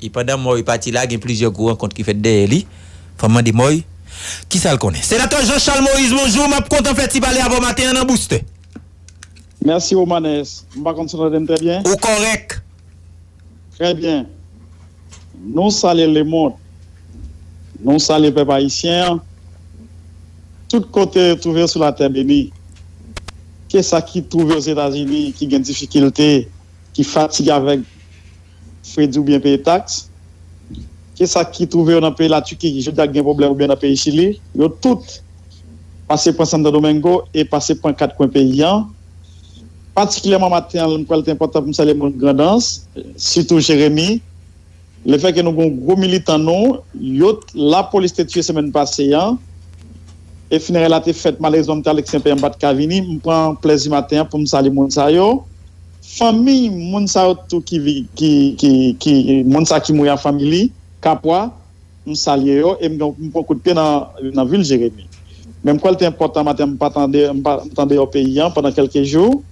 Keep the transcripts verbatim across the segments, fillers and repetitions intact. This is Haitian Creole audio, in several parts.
E pandan Moy pati la, gen plizyè gwo rankont ki fèt dèyè li. Fò m mande Moy, kisa l konnen? Senatè Jean Charles Moïse, bonjou. M ap kontan fè ti pale avè w maten an nan Booster. Mèsi, Romanes. M pa konn si w tande m trè byen. Ou kòrèk. Trè byen. Nou salye lemonn. Nou salye pèp ayisyen an. Tout kote yo twouve yo sou latè beni. Ke sa ki twouve Ozetazini, ki gen difikilte, ki fatige avèk fredi oubyen peye taks, ke sa ki twouve yo nan peyi Latiki, ki jodi a gen pwoblèm, oubyen nan peyi Chili, yo tout pase pran Santo Domingo e pase pran kat kwen peyi an. Patikilyèman maten an, m kwè l te enpòtan pou m salye moun Grandans, sitou Jeremi. Lefètke nou gen yon gwo militan nou, yo t-, lapolis te tiye semèn pase an, e finerèy la te fèt, malerezman, m t Alèk Senpè, m pa t ka vini. M pran plèzi maten an pou m salye moun sa yo. Fanmi moun sa yo tou ki, vi- ki, ki, ki, moun sa ki mouri a fanmi li, Kapwa, m salye yo, e m, m pran kout pye nan, nan vil Jeremi. Men m kwè l te enpòtan maten, m pa tande, m pa, m tande yo peyi an pandan kèlke jou.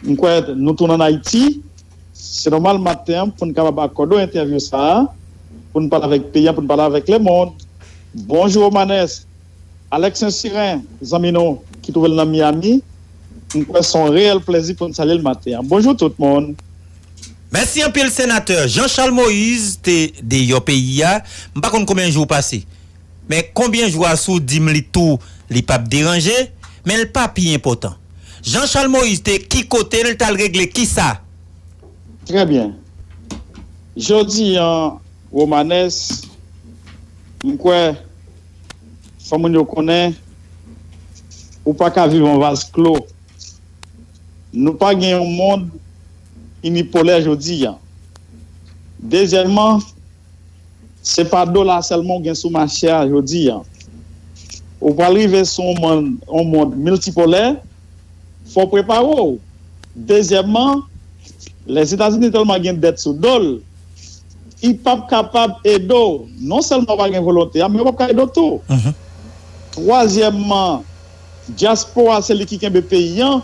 M kwè nou tounen ann Ayiti, se nòmal maten an pou n kapab akòde w entèvyou sa a, pou n pale avèk peyi an, pou n pale avèk lemonn. Bonjou, Romanes. Alex Saint-Cyrin, zanmi nou, ki twouve l nan Miami. M kwè se yon reyèl plèzi pou n salye l maten an. Bonjou tout moun. Mèsi anpil, Senatè. Jean Charles Moïse te deyò peyi a. M pa konn konbyen jou pase. Men konbyen jou a, si w di m li tou, li p ap deranje, men l pa pi enpòtan. Jean Charles Moïse te ki kote l t al regle kisa? Trè byen. Jodi an, Romanes, m kwè fò moun yo konnen, ou pa ka viv an vaz klo. Nou pa gen yon mond inipolè jodi an. Dezyèmman, se pa dola sèlman w gen sou mache a jodi an. Ou pral rive sou yon mond, yon mond miltipolè, fò w prepare w. Dezyèmman, Lèzetazini tèlman gen dèt sou do l, li p ap kapab ede w. Non sèlman w pa gen volonte a, men yo p ap ka ede w tou. Mhm. Twazyèmman, dyaspora se li ki kenbe peyi an.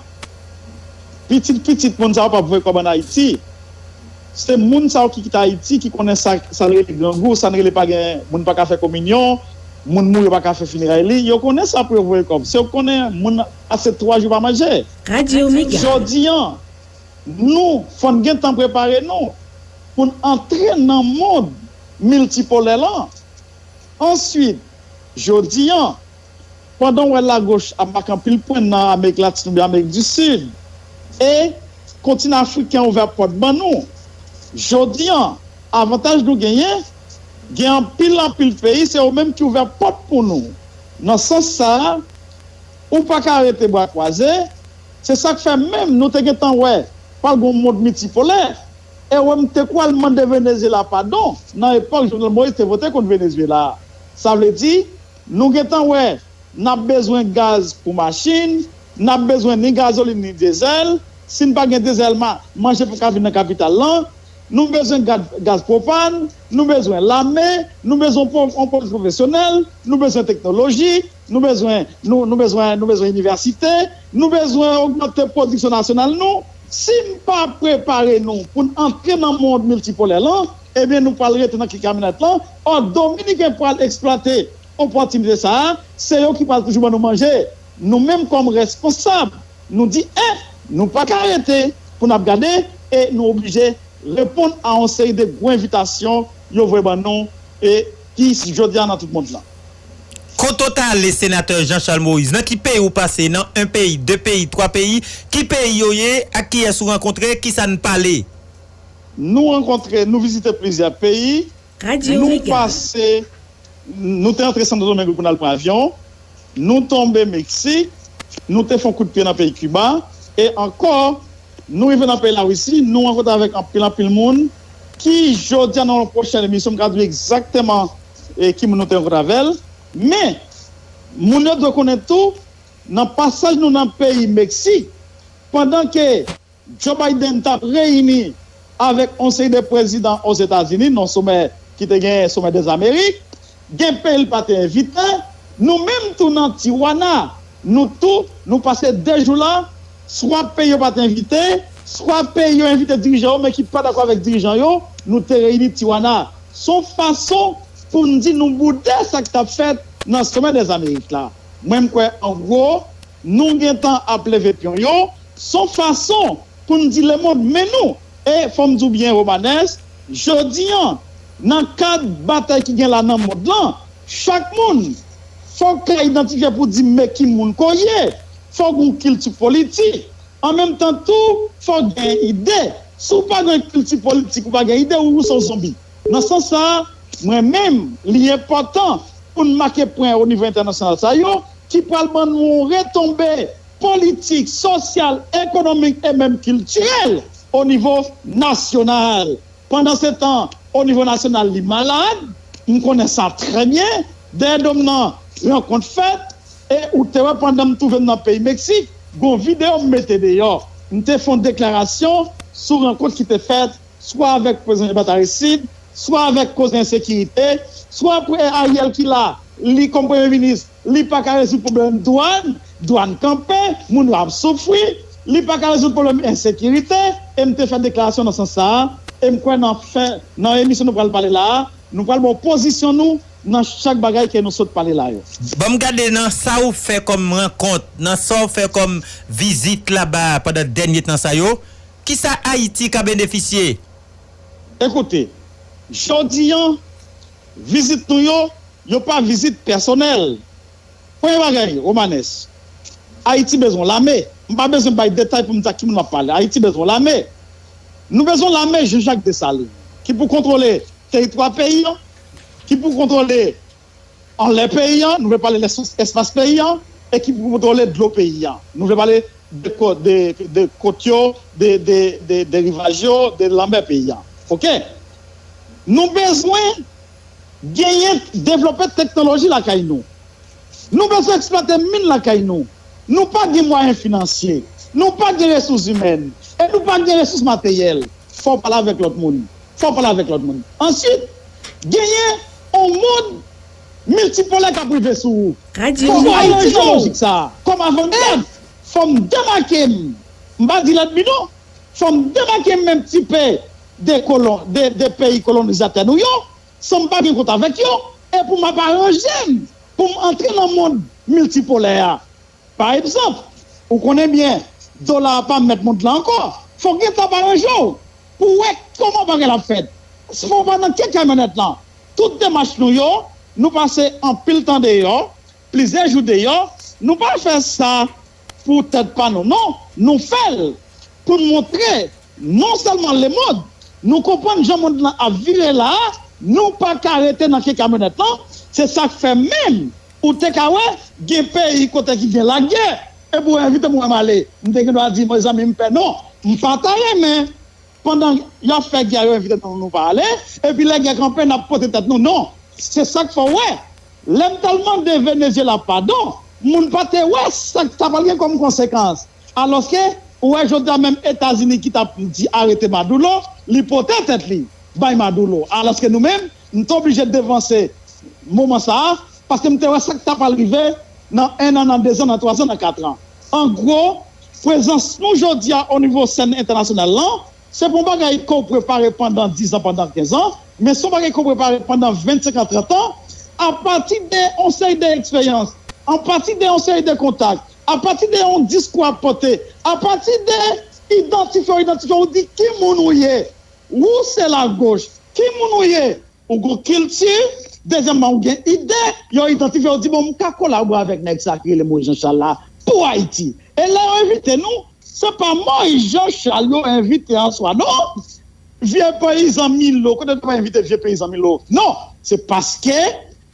Pitit pitit moun sa yo p ap voye kòb ann Ayiti. Se moun sa yo ki kite Ayiti, ki konnen sa, sa l rele grangou, sa n rele pa gen, moun pa ka fè kominyon, moun mouri yo pa ka fè fineray li. Yo konnen sa pou yo voye kòb. Se yo konnen moun pase twa jou pa manje. Radyo Mega. Jodi an, nou, fò n gentan prepare nou pou n antre nan mond miltipolè lan. Answit, jodi an, pandan w wè lagoch ap make anpil pwen nan Amerik Latin oubyen Amerik di Sid, e kontinan afriken ouvè pòt ban nou. Jodi an, avantaj nou genyen, gen anpil, anpil peyi, se yo menm ki ouvè pòt pou nou. Nan sans sa a, ou pa ka rete bra kwaze, se sa k fè menm nou te gentan wè pral gen yon mond miltipolè. E wè m te kwè al mande Venezyela padon nan epòk Jovenel Moïse te vote kont Venezyela. Sa vle di, nou gentan wè n ap bezwen gaz pou machin, n ap bezwen ni gazolin ni dyezèl. Si n pa gen dyezèl, ma- manje pa ka vin nan kapital lan. Nou bezwen gaz, gaz pwopàn, nou bezwen lame, nou bezwen pwo- yon polis pwofesyonèl, nou bezwen teknoloji, nou bezwen, nou, nou bezwen, nou bezwen inivèsite, nou bezwen ogmante pwodiksyon nasyonal nou. Si n pa prepare nou pou n antre nan mond miltipolè lan, ebyen nou pral rete nan kay kamyonèt lan. Ò, Dominiken pral eksplwate opòtinite sa a, se yo ki pral toujou ban nou manje. Nou menm kòm responsab, nou di, en, nou pa ka rete pou n ap gade, e nou oblije reponn a yon seri de gwo envitasyon yo voye ban nou, e ki jodi a nan tout mond lan. Kote w t ale, Senatè Jean Charles Moïse? Nan ki peyi w pase? Nan en peyi, de peyi, twa peyi? Ki peyi yo ye? Ak kiyès ou rankontre? Kisa n pale? Nou rankontre, nou vizite plizyè peyi. Radyo Nou Mega. pase, nou te antre Santo Domingo pou n al pran avyon. Nou tonbe Meksik. Nou te fè yon kout pye nan peyi Kiba. E ankò, nou rive nan peyi Larisi. Nou rankontre avèk anpil, anpil moun ki, jodi a, nan yon pwochèn emisyon, m ka di w egzakteman, e, ki moun nou te rankontre avè l. Men, moun yo dwe konnen tou, nan pasaj nou nan peyi Meksik, pandan ke Joe Biden t ap reyini avèk yon seri de prezidan Ozetazini nan somè ki te genyen, Sommet des Amériques, gen peyi l pa te envite. Nou menm tou nan Tijuana, nou tou, nou pase de jou la, swa peyi yo pa te envite, swa peyi yo envite dirijan yo, men ki pa dakò avèk dirijan yo, nou te reyini Tijuana. Se yon fason pou n di nou boude sa k t ap fèt nan Sommet des Amériques la. Mwen, m kwè, an gwo, nou gentan ap leve pyon yo. Se yon fason pou n di lemonn, men nou. E fò m di w byen, Romanes, jodi an, nan kad batay ki gen la nan mond lan, chak moun fò w ka idantifye pou di men ki moun ke w ye. Fò w gen yon kilti politik. An menm tan tou, fò w gen ide. Si w pa gen kilti politik, ou pa gen ide, ou se yon zonbi. Nan sans sa a, mwen menm, li enpòtan pou n make pwen o nivo entènasyonal sa yo, ki pral ban nou yon retonbe politik, sosyal, ekonomik e menm kiltirèl o nivo nasyonal. Pandansetan, o nivo nasyonal, li malad. M konnen sa trè byen. Dèyè do m nan, rankont fèt. E ou te wè, pandan m twouve m nan peyi Meksik, gon videyo m mete deyò. M te fè yon deklarasyon sou rankont ki te fèt, swa avèk prezidan Jovenel Moïse, swa avèk koze ensekirite, swa pou Ariel ki la, li kòm premye minis, li pa ka rezoud pwoblèm dwàn, dwàn kanpe, moun yo ap soufri, li pa ka rezoud pwoblèm ensekirite, e m te fè deklarasyon nan sans sa a, e m kwè nan fen, nan emisyon nou pral pale la a, nou pral ba w pozisyon nou nan chak bagay ke nou sot pale la yo. Ban m gade nan sa ou fè kòm rankont, nan sa ou fè kòm vizit laba pandan dènye tan sa yo, kisa Ayiti ka benefisye? Ekoute, jodi an, vizit nou yo, yo pa vizit pèsonèl. Premye bagay, Romanes, Ayiti bezwen lame. M pa bezwen bay detay pou m di ak ki moun m ap pale. Ayiti bezwen lame. Nou bezwen lame Jean-Jacques Dessalines, ki pou kontwole teritwa peyi an, ki pou kontwole anlè peyi an, nou vle pale lès-, espas peyi an, e ki pou kontwole dlo peyi an. Nou vle pale de, ko- de, de kot yo, de, de, de, de rivaj yo, de lanmè peyi an. Oke? Nou bezwen genyen, devlope teknoloji lakay nou. Nou bezwen eksplwate min lakay nou. Nou pa gen mwayen finansye. Nou pa gen resous imèn. E nou pa gen resous materyèl. Fò w pale avèk lòt moun. Fò w pale avèk lòt moun. Answit, genyen yon mond miltipolè k ap rive sou ou. Fò w aranje w nan lojik sa a. Kòm avangad, fò m demake m. M pa di lènmi non. Fò m demake m menm tipe de kolon, de, de peyi kolonizatè nou yo, san m pa gen kont avèk yo, e pou m ap aranje m, pou m antre nan mond miltipolè a. Pa egzanp, ou konnen byen, dola a pa mèt mond lan ankò. Fò w gentan ap aranje w pou w wè kòman bagay la ap fèt. Fò w pa nan ke kamyonèt lan. Tout demach nou yo, nou pase anpil tan deyò, plizyè jou deyò, nou pa fè sa pou tèt pa nou, non. Nou fè l pou n montre non sèlman lemonn, nou konprann jan mond lan ap vire la a, nou pa ka rete nan ke kamyonèt lan. Se sa k fè menm ou te ka wè gen peyi kote ki gen lagè, epi w envite m wè m ale. M te gen dwa di, mezanmi, m pè. Non, m pa ta renmen pandan y ap fè gè, yo envite nou, nou pa ale, epi lè gè kanpe, n ap pote tèt nou. Non, se sa k fè w wè, lè m t al mande Venezyela padon, moun pa te wè sa k ta pral gen kòm konsekans. Alòske, ou wè jodi a menm Etazini ki t ap di arete Maduro, li pote tèt li bay Maduro. Alòske nou menm, nou te oblije devanse moman sa a, paske m te wè sa k ta pral rive nan en an, nan dezan, nan twazan, nan katran. An gwo, prezans nou jodi a o nivo sèn entènasyonal lan, se pa yon bagay ke w prepare pandan dizan, pandan kenzan, men se yon bagay ke w prepare pandan vennsenk an, trant an, apati de yon seri de eksperyans, apati de yon seri de kontak, apati de yon diskou w ap pote, apati de idantifye w idantifye w, ou di ki moun ou ye. Ou se lagoch. Ki moun ou ye? Ou gon kilti. Dezyèmman, ou gen ide. Yo idantifye w, di, bon, m ka kolabore avèk nèg sa ki rele Moïse Jean Charles la pou Ayiti. E lè yo envite nou, se pa Moïse Jean Charles yo envite an swa, non. Vye peyizan Milo, kote nou pa envite vye peyizan Milo? Non, se paske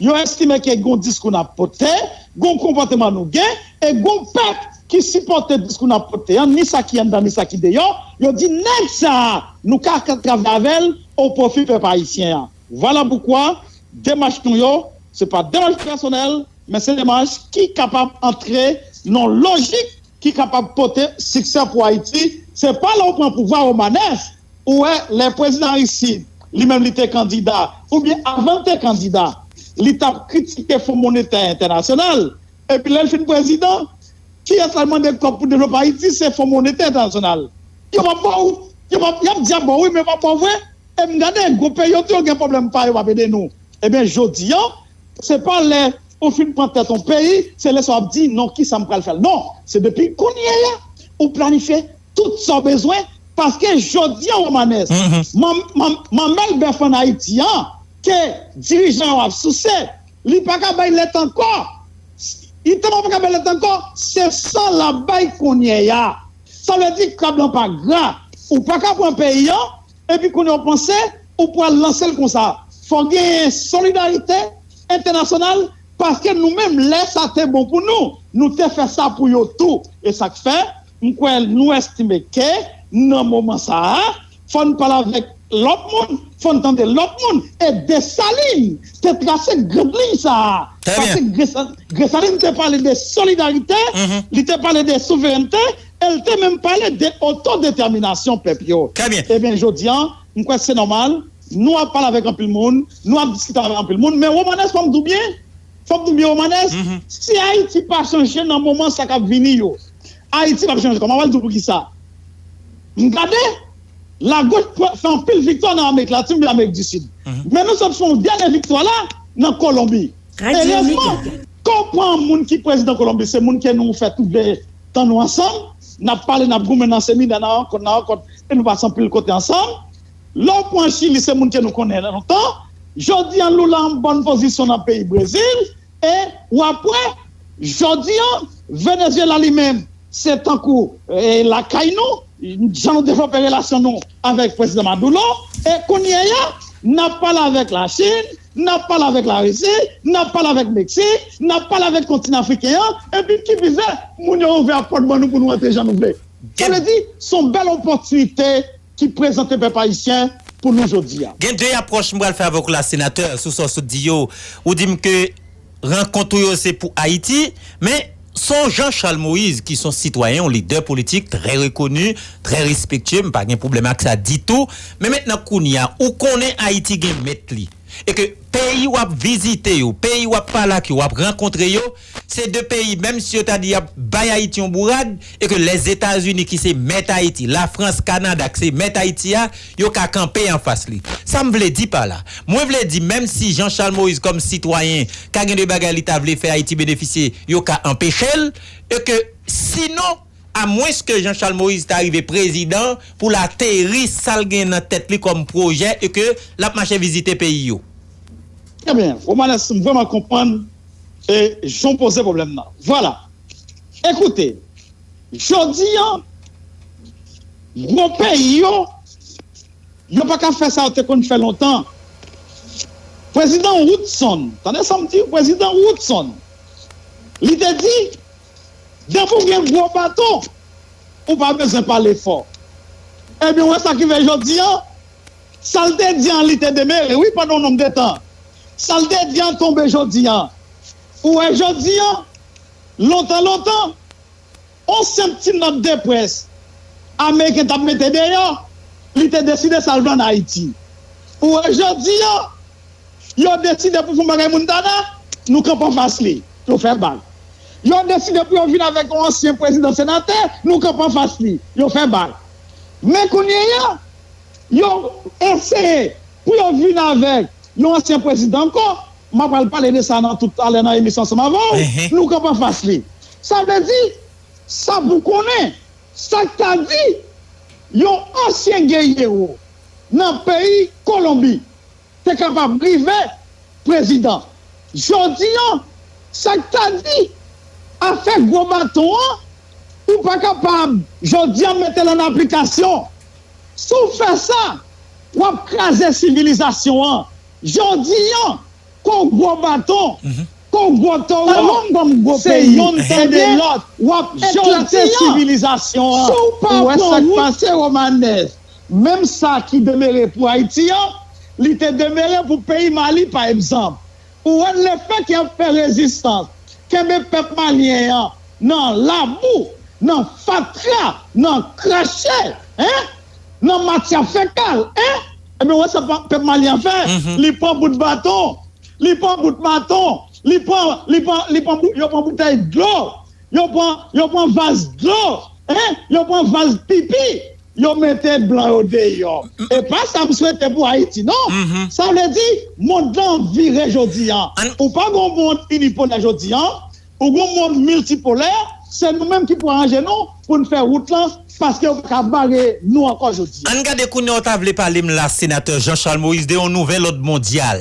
yo estime ke gon diskou n ap pote, gon konpòteman nou gen, e gon pèp ki sipòte diskou n ap pote an, ni sa ki anndan, ni sa ki deyò, yo di nèg sa a, nou ka travay avè l o pwofi pèp ayisyen an. Vwala poukwa demach nou yo, se pa demach pèsonèl, men se demach ki kapab antre nan lojik ki kapab pote siksè pou Ayiti. Se pa lè w pran pouvwa Romanes, ou wè lè prezidan Aristide, li menm li te kandida, oubyen avan l te kandida, li t ap kritike Fon Monetè Entènasyonal, epi lè l fin prezidan, kiyès l al mande kòb pou devlope Ayiti? Se Fon Monetè Entènasyonal. Yo p ap ba w, yo p ap, y ap di y ap ba w wi, men yo p ap ba w vre. E m gade, gwo peyi yo tou yo gen pwoblèm pa yo p ap ede nou. Ebyen, jodi a, se pa lè ou fin pran tèt yon peyi, se lè sa w ap di, "Non, kisa m pral fè l?" Non, se depi kounye a, ou planifye tout sa w bezwen, paske jodi a, Romanes, manmèl bèf ann Ayiti an, ke dirijan yo ap souse, li pa ka bay lèt ankò. Li tèlman pa ka bay lèt ankò, se san l ap bay kounye a. Sa vle di krab lan pa gra. Ou pa ka pran peyi an, epi kounye a w panse ou pral lanse l konsa. Fò genyen solidarite entènasyonal, paske nou menm, lè sa te bon pou nou, nou te fè sa pou yo tou. E sa k fè, m kwè nou estime ke nan moman sa a, fò n pale avèk lòt moun, fò n tande lòt moun. E Desalin te trase grand liy sa a. Paske Desalin te pale de solidarite, li te pale de souverènte, e l te menm pale de otodetèminasyon pèp yo. Ebyen, jodi a, m kwè se nòmal, nou ap pale avèk anpil moun, nou ap diskite avèk anpil moun, men Romanes, fò m di w byen, fò m di w byen, Romanes, si Ayiti pa chanje nan moman sa k ap vini yo, Ayiti p ap chanje. Kòman w al di w poukisa? M gade, lagoch fè anpil viktwa nan Amerik Latin oubyen Amerik di Sid. Men nou sot fè yon dènye viktwa la nan Kolonbi. Erezman, kan w pran moun ki prezidan Kolonbi, se moun ke nou fè tout de tan nou ansanm, n ap pale, n ap goumen nan seminè, nan rankont, nan rankont, e nou pase anpil kote ansanm. Lè w pran Chili, se moun ke nou konnen lontan. Jodi a, Lula an bòn pozisyon nan peyi Brezil. E w ap wè, jodi a, Venezyela li menm, se tankou lakay nou, jan nou devlope relasyon nou avèk prezidan Maduro. E kounye a, n ap pale avèk Lachin, n ap pale avèk Larisi, n ap pale avèk Meksik, n ap pale avèk kontinan afriken an, epi ki plis, moun yo ouvè pòt ban nou pou nou antre jan nou vle. Sa vle di, se yon bèl opòtinite ki prezante pèp ayisyen pou nou jodi a. Gen de apwòch m pral fè avèk w la, senatè, sou sa w sot di yo. Ou di m ke rankont ou yo se pou Ayiti, men se yon Jean Charles Moïse ki se yon sitwayen, yon lidè politik trè rekoni, trè respektye, m pa gen pwoblèm ak sa ditou. Men mentnan kounye a, ou konnen Ayiti gen mèt li. E ke peyi w ap vizite yo, peyi w ap pale ak yo, w ap rankontre yo, se de peyi, menm si yo ta di y ap bay Ayiti yon bourad, e ke Lèzetazini ki se mèt Ayiti, Lafrans, Kanada ki se mèt Ayiti a, yo ka kanpe anfas li. Sa m vle di pa la? Mwen vle di, menm si Jean Charles Moïse kòm sitwayen ka gen de bagay li ta vle fè Ayiti benefisye, yo ka anpeche l, e ke sinon, amwenske Jean Charles Moïse ta rive prezidan pou l ateri sa l gen nan tèt li kòm pwojè e ke l ap mache vizite peyi yo. Trè byen, Romanes, m vrèman konprann e jan w poze pwoblèm nan. Vwala. Ekoute, jodi a, gwo peyi yo, yo pa ka fè sa yo te konn fè lontan. Prezidan Woodson, tande sa m di w, Prezidan Woodson, li te di, depi w gen gwo baton, ou pa bezwen pale fò. Ebyen, w wè sa ki fè jodi a, sa l te di an, li te demere, wi, pandan yon nonb de tan. Sa l te di an tonbe jodi a. Ou wè jodi a, lontan, lontan, yon senp ti nòt de près ameriken t ap mete deyò, li te deside sa l vle ann Ayiti. Ou wè jodi a, yo deside pou fè yon bagay Montana, nou kanpe anfas li, yo fè bak. Yo deside pou yo vin avèk yon ansyen prezidan senatè, nou kanpe anfas li, yo fè bak. Men kounye a, yo eseye pou yo vin avèk yon ansyen prezidan ankò. M ap pral pale de sa nan tout talè nan emisyon ansanm avè w. Nou kanpe anfas li. Sa vle di, sa pou konnen, sa k ta di yon ansyen geyero nan peyi Kolonbi te kapab rive prezidan. Jodi a, sa k ta di afè gwo baton an, ou pa kapab jodi a mete l an aplikasyon. Si w fè sa, w ap kraze sivilizasyon an. Jodi a, kon gwo baton, kon gwo towo, se yonn tande lòt. W ap eklate sivilizasyon an. Ou wè sa k pase, Romanès? Menm sa ki demere pou Ayiti an, li te demere pou peyi Mali, pa egzanp. Ou wè lefèt y ap fè rezistans, kenbe pèp malyen an nan labou, nan fatra, nan krache, en, nan matyè fekal, en. Ebyen, ou wè sa pa- pèp malyen an fè? Li pran bout baton, li pran bout baton, li pran, li pran, li pran bout, yo pran boutèy dlo, yo pran, yo pran vaz dlo, en, yo pran vaz pipi. yo mete blan yo deyò. E pa sa m swete pou Ayiti, non. Sa vle di, mond lan vire jodi an. Ou pa gen yon mond inipolè jodi an, ou gen yon mond miltipolè, se nou menm ki pou aranje nou pou n fè wout lan, paske yo pa ka bare nou ankò jodi an. Ann gade kounye a w ta vle pale m la, Senatè Jean Charles Moïse, de yon nouvèl òd mondyal.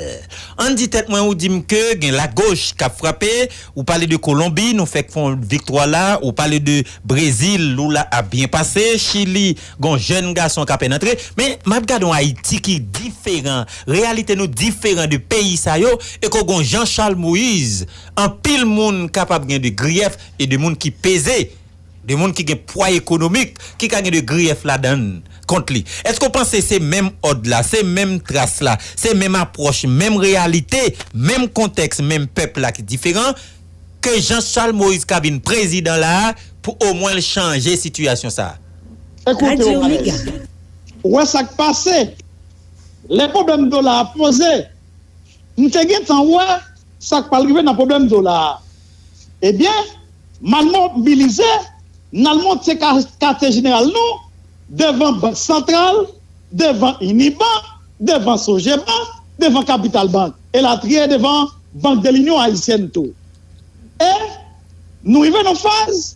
Ann di tèt mwen, ou di m ke gen lagoch k ap frape, ou pale de Kolonbi, nou fèk fè yon viktwa la, ou pale de Brezil, Lula ap byen pase, Chili, gon jèn gason k apèn antre, men m ap gade yon Ayiti ki diferan, reyalite nou diferan de peyi sa yo, e ke w gon Jean Charles Moïse, anpil moun kapab gen de griyèf e de moun ki peze, de moun ki gen pwa ekonomik, ki ka gen de griyèf ladan l kont li. Èske w panse se menm òd la, se menm tras la, se menm apwòch, menm reyalite, menm kontèks, menm pèp la ki diferan, ke Jean Charles Moïse ka vin prezidan la a pou omwen l chanje sitiyasyon sa a? Ekoute, Omales, ou wè sa k pase? Lè pwoblèm dola a poze, m te gentan wè sa k pral rive nan pwoblèm dola a. Ebyen, m al mobilize, n al monte ka- katye jeneral nou devan Bank Santral, devan Inibank, devan Sogebank, devan Kapital Bank, elatriye devan Bank de Linyon Ayisyèn tou. E nou rive nan faz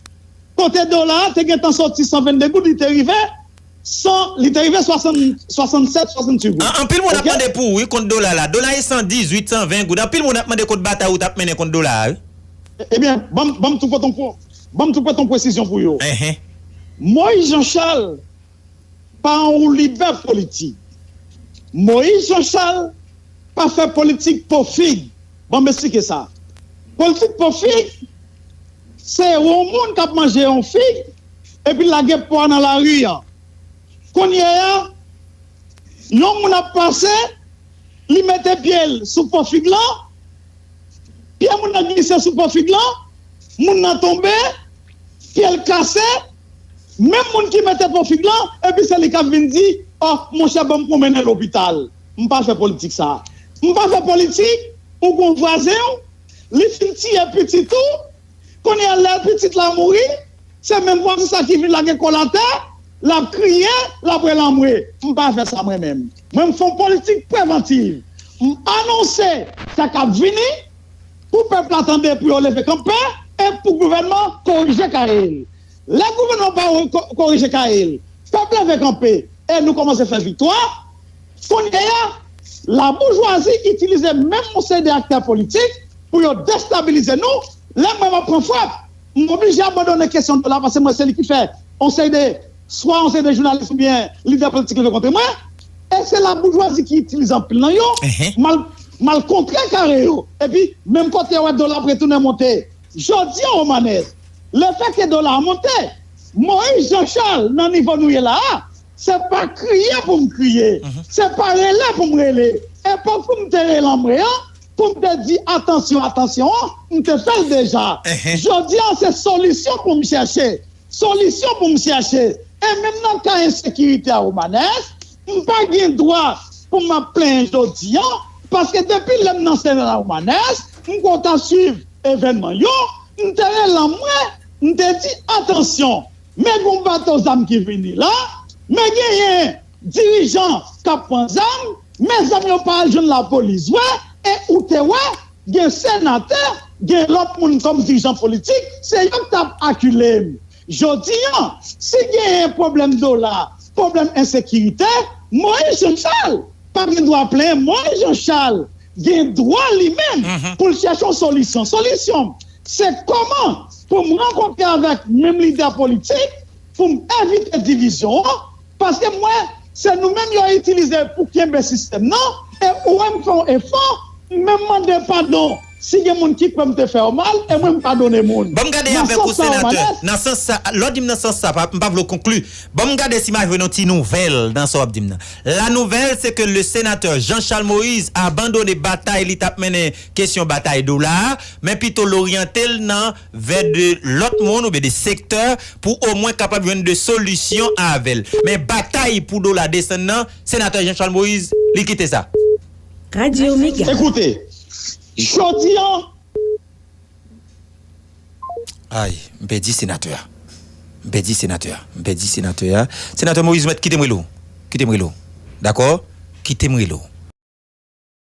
kote dola a te gentan soti san vennde goud, li te rive san, li te rive swasann, swasannsèt, swasanntuit goud. An- Anpil moun ap mande pou ou, wi, kont dola la. Dola e san dizuit, san ven goud. Anpil moun ap mande kont batay ou t ap mennen kont dola a, wi. E- Ebyen, ban m, ban m tou pote yon, ban m tou pote yon presizyon pou yo. Moïse Jean Charles pa yon lidè politik. Moïse Jean Charles pa fè politik po fig. Ban m esplike sa. Politik po fig, se yon moun k ap manje yon fig, epi l lage po a nan lari an. Kounye a, yon moun ap pase, li mete pye l sou po fig lan, pye moun nan glise sou po fig lan, moun nan tonbe, pye l kase, menm moun ki mete po fig lan, epi se li k ap vin di, ò, monchè, ban m pou mennen lopital. M pa fè politik sa. M pa fè politik, ou gon vwazen w, li fin tiye pitit ou, kounye a lè pitit la mouri, se menm vwazen sa ki vin lage kò l atè, l ap kriye, l ap rele anmwe. M pa fè sa mwen menm. Mwen, m fè yon politik prevantiv. M anonse sa k ap vini, pou pèp la tande, pou yo leve kanpe, e pou gouvènman korije kay li. Lè gouvènman pa ko- korije kay li, pèp leve kanpe, e nou kòmanse fè viktwa, kounye a, laboujwazi itilize menm yon seri de aktè politik pou yo destabilize nou. Lè mwen m ap pran frap, m oblije abandone kesyon dola, paske mwen se li ki fè yon seri de, swa yon seri de jounalis oubyen lidè politik leve kont mwen. E se laboujwazi ki itilize anpil nan yo, m al, m al kontre kare yo. Epi, menm kote yo wè dola ap retounen monte. Jodi a, Omanès, lefètke dola a monte, Moïse Jean Charles, nan nivo nou ye la a, se pa kriye pou m kriye, se pa rele pou m rele. Epòk pou m te rele anmwe an, pou m te di, atansyon, atansyon an, m te fè l deja. Jodi a, se solisyon pou m chèche. Solisyon pou m chèche. E menm nan ka ensekirite a, Omanès, m pa gen dwa pou m ap plenyen jodi a, paske depi lè m nan Sena la, Omanès, m konn t ap swiv evènman yo, m te rele anmwe, m te di, atansyon, men gon bato zam ki vini la, men genyen dirijan k ap pran zam, men zam yo pa al jwenn lapolis vre, e ou te wè, gen senatè, gen lòt moun kòm dirijan politik, se yo k t ap akile m. Jodi a, si genyen pwoblèm dola, pwoblèm ensekirite, Moïse Jean Charles pa gen dwa plenyen. Moïse Jean Charles gen dwa li menm pou l chèche yon solisyon. Solisyon, se kòman pou m rankontre avèk menm lidè politik pou m evite divizyon an, paske m wè se nou menm yo itilize pou kenbe sistèm nan, e ou wè m fè yon efò, m menm mande padon si gen moun ki kwè m te fè yo mal, e mwen m padone moun. Ban m gade avèk ou, Senatè. Nan sans sa, lè w di m nan sans sa, pa- m pa vle w konkli. Ban m gade si m a jwenn yon ti nouvèl nan sa w ap di m nan. La nouvelle, c'est que le sénateur Jean Charles Moïse abandone batay li t ap mennen kesyon batay dola a, men pito l oryante l nan vè de lòt moun oubyen de sektè pou omwen kapab jwenn de solisyon avè l. Men batay pou dola desann nan, Senatè Jean Charles Moïse, li kite sa. Radyo Mega. Ekoute, jodi a, ay, m pèdi senatè a. M pèdi senatè a. M pèdi senatè a. Senatè Moïse, mèt kite m rele w. Kite m rele w. Dakò? Kite m rele w.